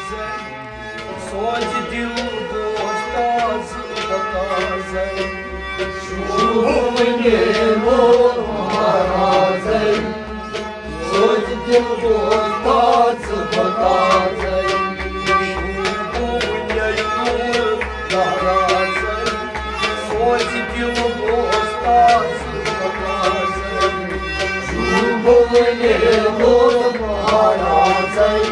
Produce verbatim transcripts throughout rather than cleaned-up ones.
سوزِ دِل بوز تازٕ بہٕ تازَے۔ شوٗبوٕنۍ لول مہرازَے۔ سوزِ دِل بوز تازٕ بہٕ تازَے۔ شوٗبوٕنۍ لول مہرازَے۔ سوزِ دِل بوز تازٕ بہٕ تازَے۔ شوٗبوٕنۍ لول مہرازَے۔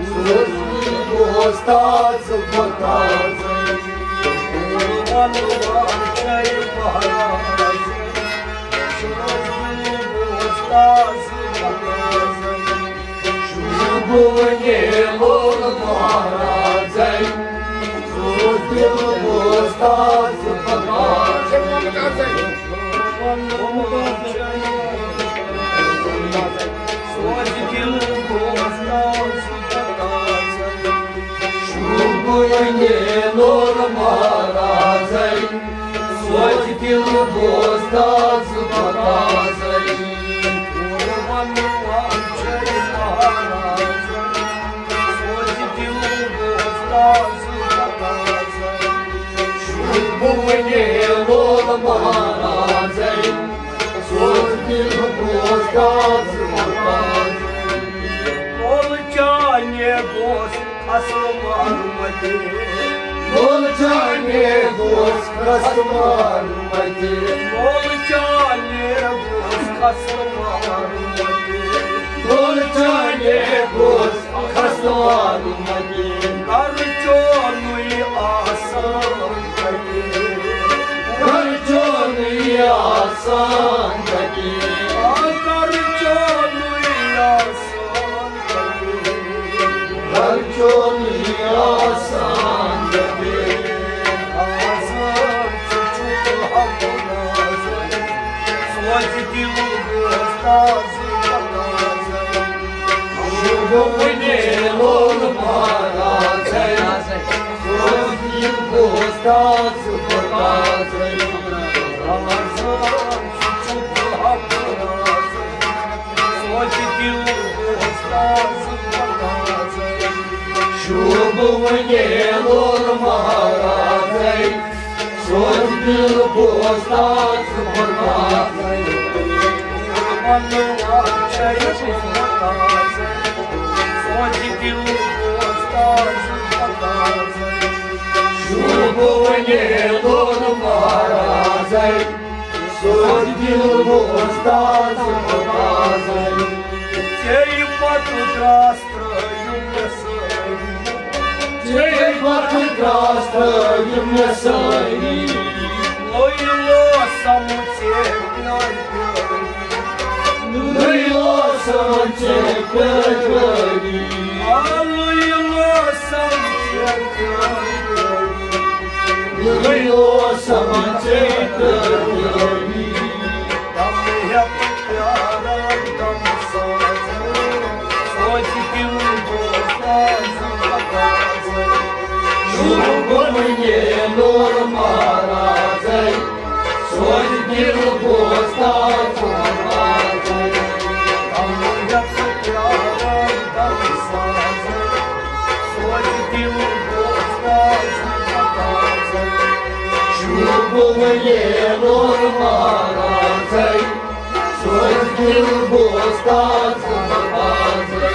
سوزِ دِل بوز تازٕ بہٕ تازَے۔ وَنہٕ وَن چھَے مہرازَے۔ سوزِ دِل بوز تازٕ بہٕ تازَے۔ شوٗبوٕنۍ لول مہرازَے۔ سوزِ دِل بوز تازٕ بہٕ تازَے۔ سوزِ دِل بوز تازٕ بہٕ تازَے۔ شوٗبوٕنۍ لول مہرازَے۔ سوزِ دِل بوز تازٕ بہٕ تازَے۔ وَنہٕ وَن چھَے مہرازَے۔ سوزِ دِل بوز تازٕ بہٕ تازَے۔ شوٗبوٕنۍ لول مہرازَے۔ سوزِ دِل بوز تازٕ بہٕ تازَے۔ لول چانے گوٚژھ خستہٕ مارُن مَتہِ۔ لول چانے گوٚژھ خستہٕ مارُن مَتہِ۔ لول چانے گوٚژھ خستہٕ مارُن مَتہِ۔ لول چانے گوٚژھ خستہٕ مارُن مَتہِ۔ گَرٕ چونُے آسان کَتہِ۔ گَرٕ چونُے آسان کَتہِ۔ آ، گَرٕ چونُے آسان کَتہِ۔ گَرٕ چونُے آسان کَتہِ۔ آزاد ژٕ چھُکھ حق نازَے۔ سوزِ دِل بوز تازٕ بہٕ تازَے۔ شوٗبوٕنۍ لول مہرازَے۔ سوزِ دِل بوز تازٕ بہٕ تازَے۔ آزاد ژٕ چھُکھ حق نازَے۔ سوزِ دِل بوز تازٕ بہٕ تازَے۔ شوٗبوٕنۍ لول مہرازَے۔ سوزِ دِل بوز تازٕ بہٕ تازَے۔ وَنہٕ وَن چھَے مہرازَے۔ سوزِ دِل بوز تازٕ بہٕ تازَے۔ شوٗبوٕنۍ لول مہرازَے۔ سوزِ دِل بوز تازٕ بہٕ تازَے۔ ژےٚ پتہٕ درٛاس ترٛٲیِم مےٚ سٲری۔ ژےٚ پتہٕ درٛاس ترٛٲیِم مےٚ سٲری۔ لوٚے لوسم ژےٚ پیارِ پیٲری۔ لوٚے لوسم ژےٚ پیارِ پیٲری۔ آ، لوٚے لوسم ژےٚ پیارِ پیٲری۔ لوٚے لوسم ژےٚ پیارِ پیٲری۔ دم ہیٚتھ پیاران دم ساز، سوزِ دِل بوز تازٕ تازٕ۔ شوٗبوٕنۍ لول مہرازَے، سوزِ دِل بوز تازٕ تازٕ۔ دم ہیٚتھ پیاران دم ساز، سوزِ دِل بوز تازٕ تازٕ۔ شوٗبوٕنۍ لول مہرازَے، سوزِ دِل بوز تازٕ تازٕ۔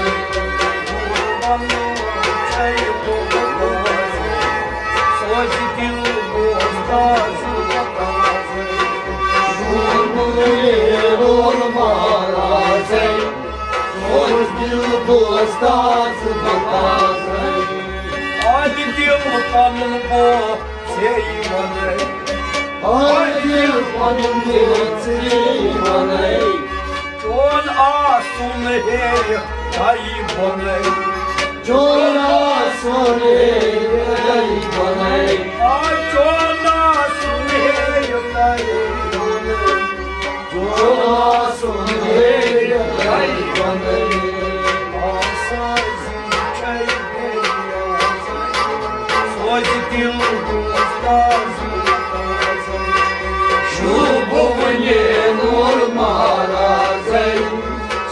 سوزِ دِل بوز تازٕ تازٕ۔ شوٗبوٕنۍ لول مہرازَے، سوزِ دِل بوز تازٕ تازٕ۔ آز دِل پَنُن بوز ژےٚ وَنَے۔ آز دِل پَنُن بوز ژےٚ وَنَے۔ چون آسُن ہیٚیہِ تۄہہِ بۄنَے۔ چون آسُن ہیٚیہِ تۄہہِ بۄنَے۔ آ، چون آسُن ہیٚیہِ تۄہہِ بۄنَے۔ چون آسُن ہیٚیہِ تۄہہِ بۄنَے۔ آسٲیشی چھَے بیٚیہِ آسٲیشی۔ سوزِ دِل بوز تازٕ تازٕ۔ شوٗبوٕنۍ لول مہرازَے،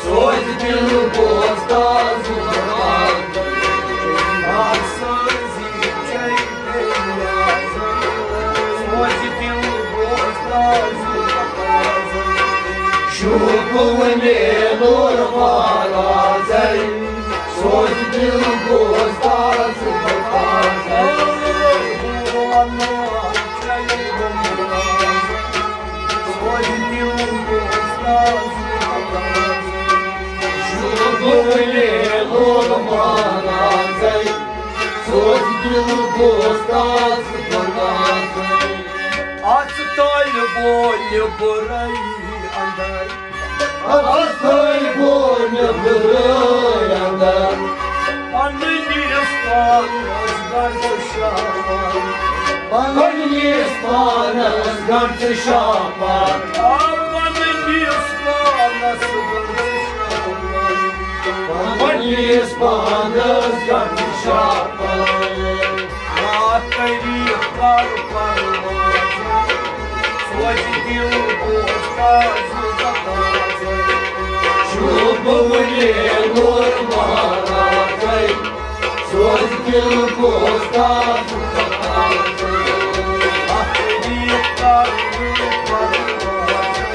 سوزِ دِل بوز تازٕ تازٕ۔ دل گوس تازٕ تازٕ۔ شوٗبوُن لول مہرازے، سوز دل گوس تازٕ تازٕ۔ اَژھ تۄہہِ بولہِ بُرٲیی اندر۔ اَژھ تۄہہِ بولہِ بُرٲے اندر۔ پننِس پانس گرد شاپار۔ پننِس پانس گرد شاپار۔ آ، پننِس پانس گرد شاپار۔ پننِس پانس گرد شاپار۔ آ، تعریف کر پروازے، سوزِ دل گوس تازٕ تازٕ۔ شوٗبوُن لول مہرازے، سوزِ دل گوس تازٕ تازٕ۔ آ، تعریف کر پروازے،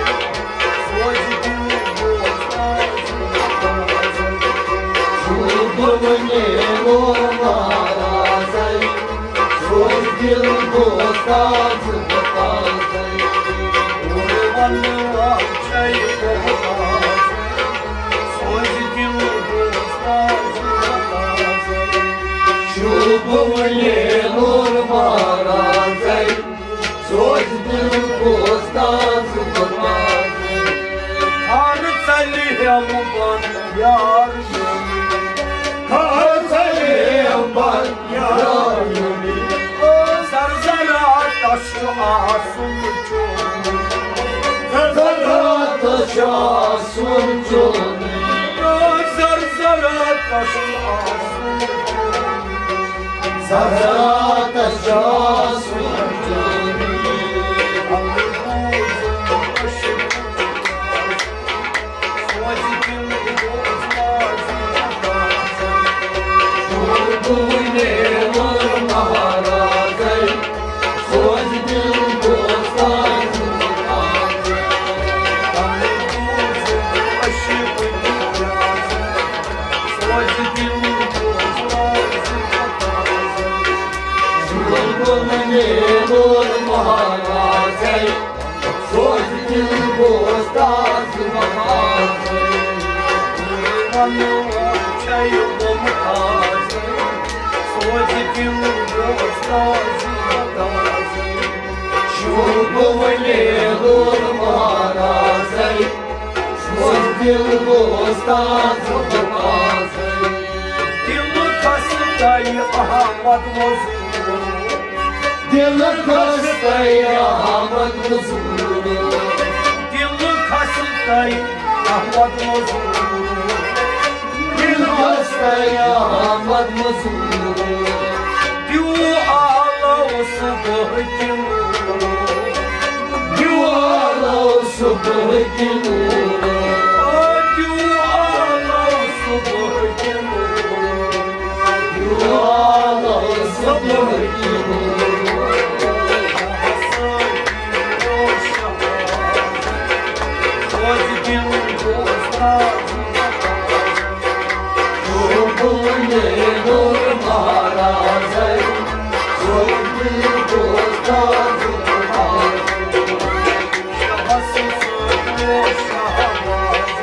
سوزِ دل گوس تازٕ تازٕ۔ شوٗبوُن لول مہرازے، سوز دل گوس تازٕ تازٕ۔ وَنہٕ وَل چھَے بہٕ آز، سوز دل گوس تازٕ تازٕ۔ شوٗبوُن لول مہرازے، سوز دل گوس تازٕ تازٕ۔ خار ژَلہِ ہٮ۪م بۄن یار میون۔ خار ژَلہِ ہٮ۪م بۄن یار میون۔ زرزراتس چھُ آسُن چون۔ زرزراتس چھُ آسُن چون۔ زرزراتس چھُ آسُن چون۔ زرزراتس چھُ آسُن چون۔ سوز دل گوس تازٕ تازٕ۔ وَنہٕ وَل چھَے بہٕ آز، سوز دل گوس تازٕ تازٕ۔ شوٗبوُن لول مہرازے، سوز دل گوس تازٕ تازٕ۔ دل کھس تۄہہِ احمد مزور۔ دل کھس تۄہہِ احمد مزور۔ دل کھس تۄہہِ احمد مزور۔ دل کھس تۄہہِ احمد مزور۔ دیو آلو صبح کہِ نور۔ دیو آلو صبح کہِ نور۔ آ، دیو آلو صبح کہِ نور۔ دیو آلو صبح کہِ نور۔ سوز دل گوس تازٕ تازٕ۔ شوٗبوُن لول مہرازے، سوز دل گوس تازٕ تازٕ۔ شہس سۭتۍ اوس شہباز،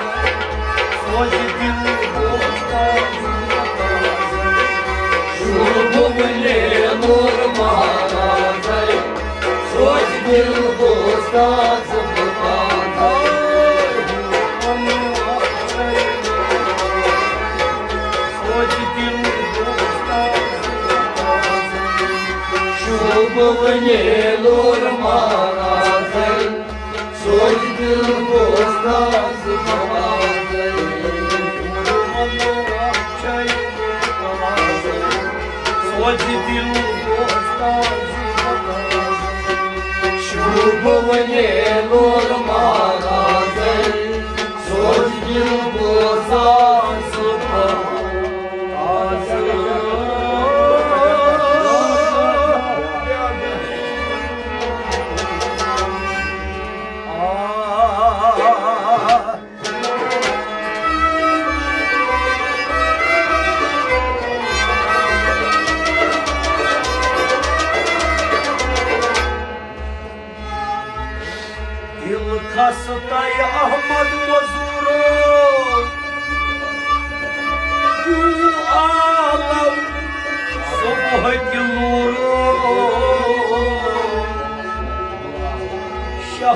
سوز دل گوس تازٕ تازٕ۔ شوٗبوُن لول مہرازے، سوز دل گوس تازٕ تازٕ۔ سوز دل گوس تازٕ تازٕ۔ شوٗبوُن لول مہرازے، سوز دل گوس تازٕ تازٕ۔ سوز دل گوس تازٕ تازٕ۔ شوٗبوُن لول مہرازے، سوز دل گوس تازٕ تازٕ۔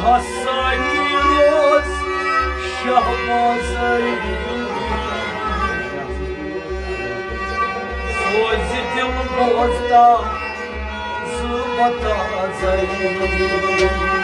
حسانی روز شہبازے، سوزِ دل بوزتا زٕ بتازے۔